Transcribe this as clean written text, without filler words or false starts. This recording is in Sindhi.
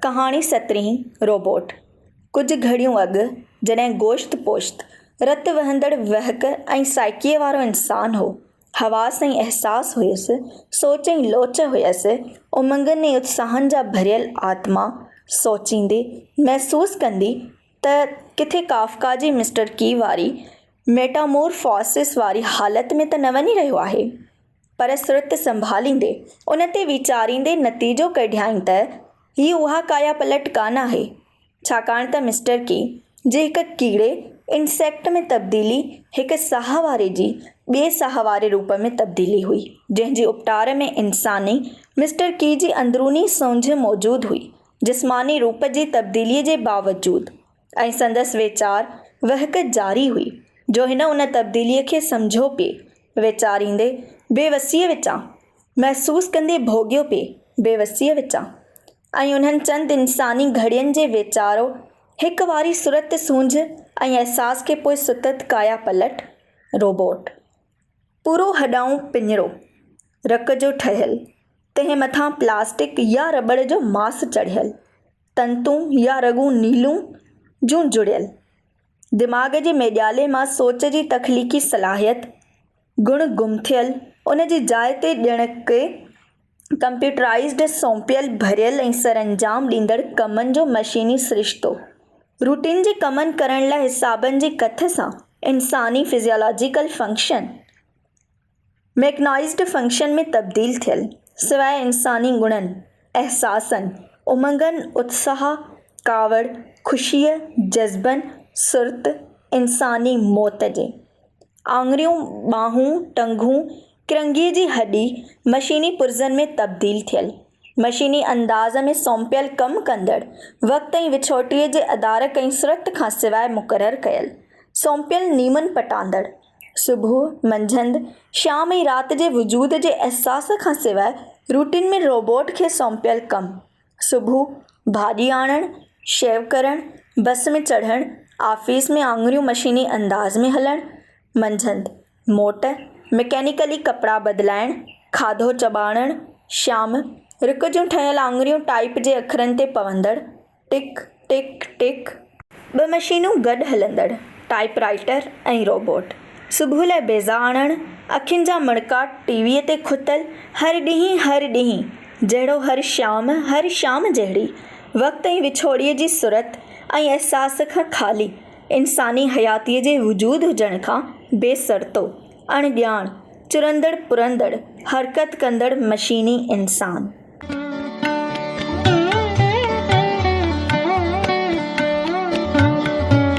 ڪهاڻي سترهين، روبوٽ. ڪجهه گهڙيون اڳ جڏهن گوشت پوشت، رت وهندڙ وهڪ ۽ سائيڪيء وارو انسان هو، حواس ۽ احساس هيس، سوچ ۽ لوچ هيس، امنگن ۽ اتساهن جا ڀريل آتما، سوچيندي، محسوس ڪندي ته ڪٿي ڪافڪا جي مسٽر ڪي واري ميٽامورفاسس واري حالت ۾ ته نه وڃي رهيو آهي. پر سرت سنڀاليندي، ان تي ويچاريندي نتيجو ڪڍيائين ته هيء اها ڪايا پلٽ ڪانه آهي، ڇاڪاڻ ته مسٽر ڪي جي هڪ ڪيڙي، Insect، ۾ تبديلي هڪ ساهه واري جي ٻئي ساهه واري روپ ۾ تبديلي هئي، جنهن جي اپٽار ۾ انساني مسٽر ڪي جي اندروني سونجهه موجود هئي، جسماني روپ جي تبديليء جي باوجود. ۽ سندس ويچار وهڪ جاري هئي، جو هن ان تبديليء کي سمجهيو پئي، ويچاريندي بيوسيء وچان، محسوس ڪندي ڀوڳيو پئي، بيوسيء وچان. ۽ انهن چند انساني گهڙين جي ويچارو هڪ واري سرت سونجهه ۽ احساس کي پوء ستت ڪايا پلٽ، روبوٽ. پورو هڏائون پڃرو، رڪ جو ٺهيل، تنهن مٿان پلاسٽڪ يا رٻڙ جو ماس چڙهيل، تنتون يا رڳون نيلون جون جڙيل، دماغ جي ميڄالي مان سوچ جي تخليقي صلاحيت، گڻ گم ٿيل، ان جي جاء تي ڄڻ ڪي ڪمپيوٽرائيزڊ سونپيل ڀريل ۽ سرانجام ڏيندڙ ڪمن جو مشيني سرشتو، روٽين جي ڪمن ڪرڻ لاء حسابن جي ڪٿ سان انساني فزيالاجيڪل فنڪشن، ميڪنائيزڊ فنڪشن ۾ تبديل ٿيل، سواء انساني گڻن، احساسن، امنگن، اتساهه، ڪاوڙ، خوشيء، جذبن، سرت، انساني موت جي. آڱريون، ٻانهون، ٽنگون، ڪرنگهي جي هڏي، مشيني پرزن ۾ تبديل ٿيل، مشيني انداز ۾ سونپيل ڪم ڪندڙ، وقت ۽ وڇوٽيء جي ادارڪ ۽ سرت کان سواء مقرر ڪيل، سونپيل نيمن پٽاندڙ. صبح، منجهند، شام ۽ رات جي وجود جي احساس کان سواء روٽين ۾ روبوٽ کي سونپيل ڪم، صبح، ڀاڄي آڻڻ، شيو ڪرڻ، بس ۾ چڙهڻ، آفيس ۾ آڱريون مشيني انداز ۾ هلڻ، منجهند، موٽ، مڪينيڪلي ڪپڙا بدلائڻ، کاڌو چٻاڙڻ، شام، رڪ جون ٺهيل آڱريون ٽائيپ جي اکرن تي پوندڙ، ٽڪ، ٽڪ، ٽڪ. ٻه مشينون گڏ هلندڙ، ٽائيپ رائيٽر ۽ روبوٽ. صبح لاء بيضا آڻڻ، اکين جا مڻڪا ٽي ويء تي کتل، هر ڏينهن هر ڏينهن جهڙو هر شام هر شام جهڙي، وقت ۽ وڇوڙي جي سرت ۽ احساس کان خالي، انساني حياتيء جي وجود هجڻ کان بي سرتو، اڻ ڄاڻ، چرندڙ پرندڙ، حرڪت ڪندڙ مشيني انسان.